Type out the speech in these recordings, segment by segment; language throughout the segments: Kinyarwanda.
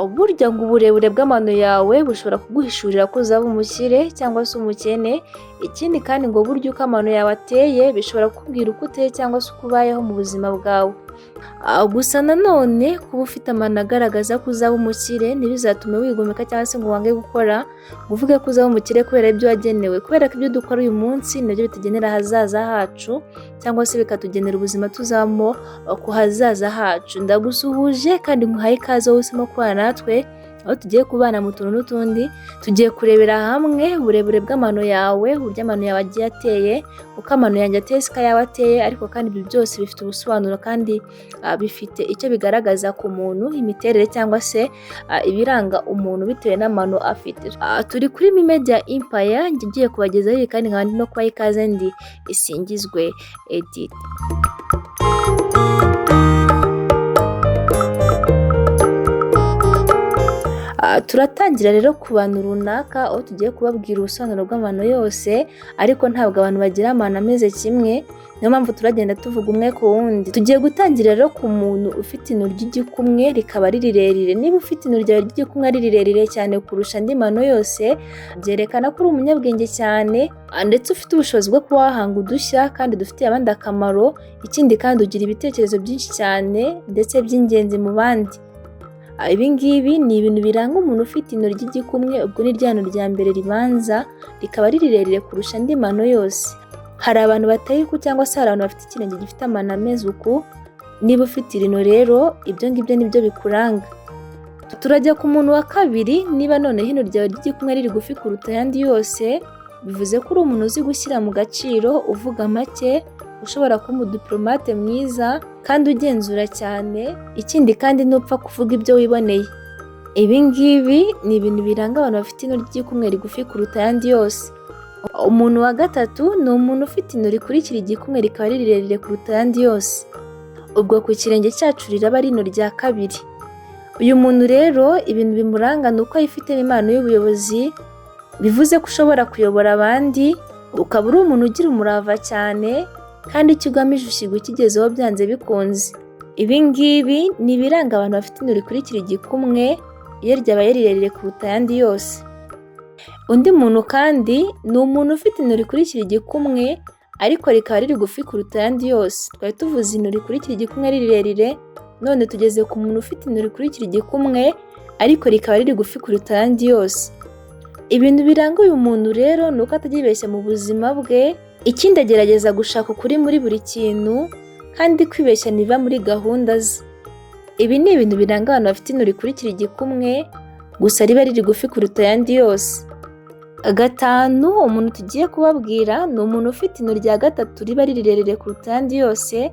Burya ngo uburebure bw'amano yawe bushobora kuguhishurira ko uzaba umukire cyangwa se umukene, ikindi kandi ngo burya uko amano yawe ateye bishobora kukubwira uko uteye cyangwa se uko ubayeho mu buzima bwawe. Gusa nanone kuba ufite amano agaragaza ko uzaba umukire ntibizatume wigomeka cyangwa se ngo wange gukora, ngo uvuge ko uzaba umukire kubera ibyo wagenewe, kubera ko ibyo dukora uyu munsi nibyo bitugenera ahazaza hacu cyangwa se bikatugenera ubuzima tuzabamo ku hazaza hacu. Ndagusuhuje kandi nguhaye ikaze wowe uhisemo kubana natwe, aho tugiye kubana mu tuntu n'utundi, tugiye kurebera hamwe uburebure bw'amano yawe, uburyo amano yawe agiye ateye, uko amano yanjye ateye siko ayawe ateye, ariko kandi ibyo byose bifite ubusobanuro kandi bifite icyo bigaragaza ku muntu, imiterere cyangwa se ibiranga umuntu bitewe n'amano afite. Turi kuri Media Empire, njye ngiye kubagezaho ibi kandi nkaba ndi no kubaha ikaze ndi Isingizwe Edith. Turatangira rero ku bantu runaka aho tugiye kubabwira ubusobanuro bw'amano yose, ariko ntabwo abantu bagira amano ameze kimwe, niyo mpamvu turagenda tuvuga umwe ku wundi. Tugiye gutangira rero ku muntu ufite ino ry'igikumwe rikaba ari rirerire. Niba ufite ino ryawe ry'igikumwe ari rirerire cyane kurusha andi mano yose, byerekana ko uri umunyabwenge cyane ndetse ufite ubushobozi bwo kuba wahanga udushya kandi dufitiye abandi akamaro, ikindi kandi ugira ibitekerezo byinshi cyane ndetse by'ingenzi mu bandi. Ibi ngibi ni ibintu biranga umuntu ufite ino ry'igikumwe, ubwo ni rya no rya mbere ribanza, rikaba ari rirerire kurusha andi mano yose. Hari abantu bateye uku cyangwa se hari abantu bafite ikirenge gifite amano ameze uku, niba ufite irino rero ibyo ngibyo nibyo bikuranga. Turajya ku muntu wa kabiri, niba noneho ino ryawe ry'igikumwe ari rigufi kuruta ayandi yose, bivuze ko uri umuntu uzi gushyira mu gaciro, uvuga make, ushobora kuba umudiplomate mwiza kandi ugenzura cyane, ikindi kandi ntupfa kuvuga ibyo wiboneye. Ibi ngibi ni ibintu biranga abantu bafite ino ry'igikumwe rigufi kuruta ayandi yose. Umuntu wa gatatu ni umuntu ufite ino rikurikira igikumwe rikaba ari rirerire kuruta ayandi yose. Ubwo ku kirenge cyacu riraba ari ino rya kabiri. Uyu muntu rero ibintu bimuranga ni uko yifitemo impano y'ubuyobozi, bivuze ko ushobora kuyobora abandi, ukaba uri umuntu ugira umurava cyane kandi icyo ugamije ushyiga ukigezeho byanze bikunze. Ibi ngibi ni ibiranga abantu bafite ino rikurikira igikumwe iyo ryabaye rirerire kuruta ayandi yose. Undi muntu kandi ni umuntu ufite ino rikurikira igikumwe ariko rikaba riri rigufi kuruta ayandi yose. Twari tuvuze ino rikurikira igikumwe ari rirerire, none tugeze ku muntu ufite ino rikurikira igikumwe ariko rikaba riri rigufi kuruta ayandi yose. Ibintu biranga uyu muntu rero ni uko atajya mu buzima bwe, ikindi agerageza gushaka ukuri muri buri kintu kandi kwibeshya ntibiba muri gahunda ze. Ibi ni ibintu biranga abantu bafite ino rikurikira igikumwe, gusa riba riri rigufi kuruta ayandi yose. Gatanu, umuntu tugiye kubabwira ni umuntu ufite ino rya gatatu riba ari rirerire kuruta ayandi yose,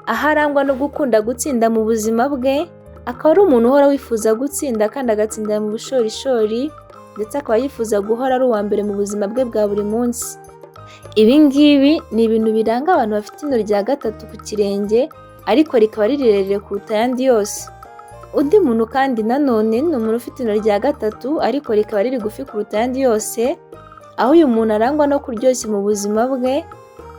aho arangwa no gukunda gutsinda mu buzima bwe, akaba ari umuntu uhora wifuza gutsinda kandi agatsindira mu bushorishori, ndetse akaba yifuza guhora ari uwa mbere mu buzima bwe bwa buri munsi. Ibi ngibi ni ibintu biranga abantu bafite ino rya gatatu ku kirenge, ariko rikaba ari rirerire kuruta ayandi yose. Undi muntu kandi nanone ni umuntu ufite ino rya gatatu ariko rikaba ari rigufi kuruta ayandi yose, aho uyu muntu arangwa no kuryoshya mu buzima bwe,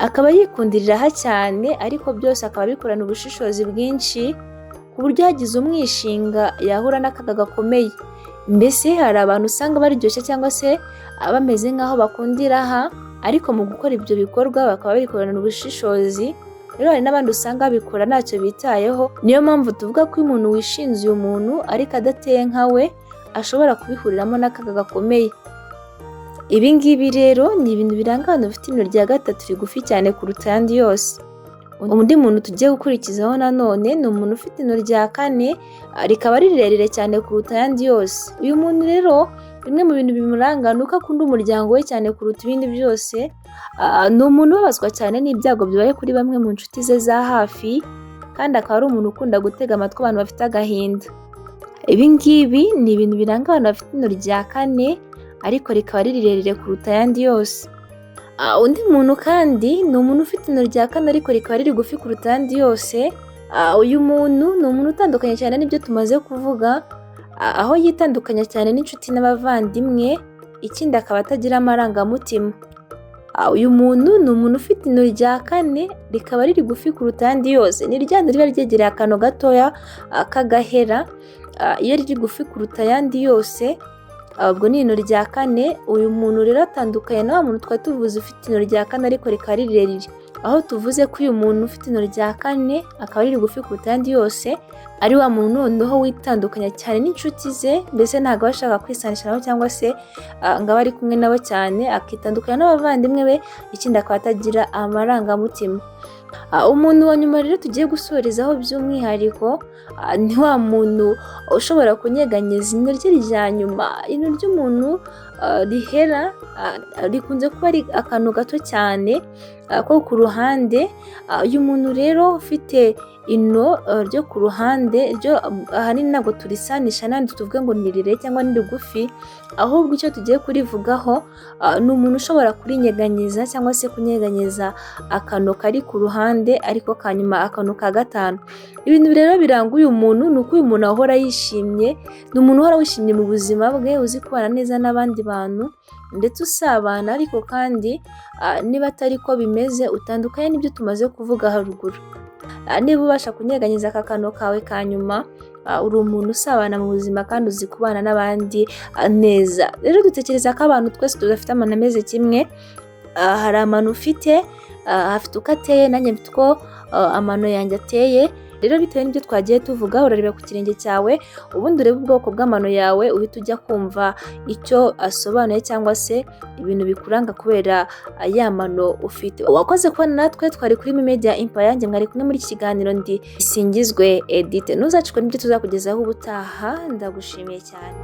akaba yikundira iraha cyane ariko byose akaba abikorana ubushishozi bwinshi, ku buryo hagize umwishinga yahura n'akaga gakomeye. Mbese hari abantu usanga baryoshya cyangwa se bameze nk'aho bakunda iraha, ariko mu gukora ibyo bikorwa bakaba babikorana ubushishozi, rero hari n'abandi usanga babikora ntacyo bitayeho, niyo mpamvu tuvuga ko iyo umuntu wishinze uyu muntu ariko adateye nka we, ashobora kubihuriramo n'akaga gakomeye. Ibi ngibi rero ni ibintu biranga abantu bafite ino rya gatatu rigufi cyane kuruta ayandi yose. Undi muntu tugiye gukurikizaho nanone ni umuntu ufite ino rya kane, rikaba ari rirerire cyane kuruta ayandi yose. Uyu muntu rero bimwe mu bintu bimuranga ni uko akunda umuryango we cyane kuruta ibindi byose, ni umuntu ubabazwa cyane n'ibyago bibaye kuri bamwe mu nshuti ze za hafi, kandi akaba ari umuntu ukunda gutega amatwi abantu bafite agahinda. Ibi ngibi ni ibintu biranga abantu bafite ino rya kane, ariko rikaba ari rirerire kuruta ayandi yose. Undi muntu kandi ni umuntu ufite ino rya kane ariko rikaba ari rigufi kuruta ayandi yose, uyu muntu ni umuntu utandukanye cyane n'ibyo tumaze kuvuga, aho yitandukanya cyane n'inshuti n'abavandimwe, ikindi akaba atagira amarangamutima. Uyu muntu ni umuntu ufite ino rya kane rikaba riri gufi kuruta ayandi yose. Ni rya riba ryegereye akantu gatoya k'agahera, iyo riri gufi kuruta ayandi yose ubwo ni ino rya kane. Uyu muntu rero atandukanye na wa muntu twari tuvuze ufite ino rya kane ariko rikaba ari rirerire, aho tuvuze ko uyu muntu ufite ino rya kane akaba ari rigufi kuruta ayandi yose ari wa muntu noneho witandukanya cyane n'inshuti ze, mbese ntabwo aba ashaka kwisanisha nabo cyangwa se ngo abe ari kumwe nabo cyane, akitandukanya n'abavandimwe be, ikindi akaba atagira amarangamutima. Umuntu wa nyuma rero tugiye gusorezaho by'umwihariko ni wa muntu ushobora kunyeganyeza ino rye rya nyuma. Ino ry'umuntu rihera rikunze kuba ari akantu gato cyane ko ku ruhande. Uyu muntu rero ufite ino ryo ku ruhande ryo ahanini ntabwo turisanisha n'andi tuvuge ngo ni rirerire cyangwa ni rigufi, ahubwo icyo tugiye kurivugaho ni umuntu ushobora kurinyeganyeza cyangwa se kunyeganyeza akantu kari ku ruhande ariko ka nyuma, akantu ka gatanu. Ibintu rero biranga uyu muntu ni uko uyu muntu ahora yishimye, ni umuntu uhora wishimye mu buzima bwe, uzi kubana neza n'abandi bantu ndetse usabana, ariko kandi niba atari ko bimeze utandukanye n'ibyo tumaze kuvuga haruguru. Niba ubasha kunyeganyeza aka kantu kawe ka nyuma, uri umuntu usabana mu buzima kandi uzi kubana n'abandi neza. Rero dutekereza ko abantu twese tudafite amano ameze kimwe, hari amano ufite afite uko ateye, nanjye mfite uko amano yanjye ateye. Rero bitewe n'ibyo twagiye tuvuga, urareba ku kirenge cyawe ubundi urebe ubwoko bw'amano yawe, uhita ujya kumva icyo asobanuye cyangwa se ibintu bikuranga kubera ya mano ufite. Wakoze kubana natwe, twari kuri Media Empire, njye mwari kumwe muri iki kiganiro ndi Isingizwe Edith. Ntuzacikwe n'ibyo tuzakugezaho ubutaha, ndagushimiye cyane.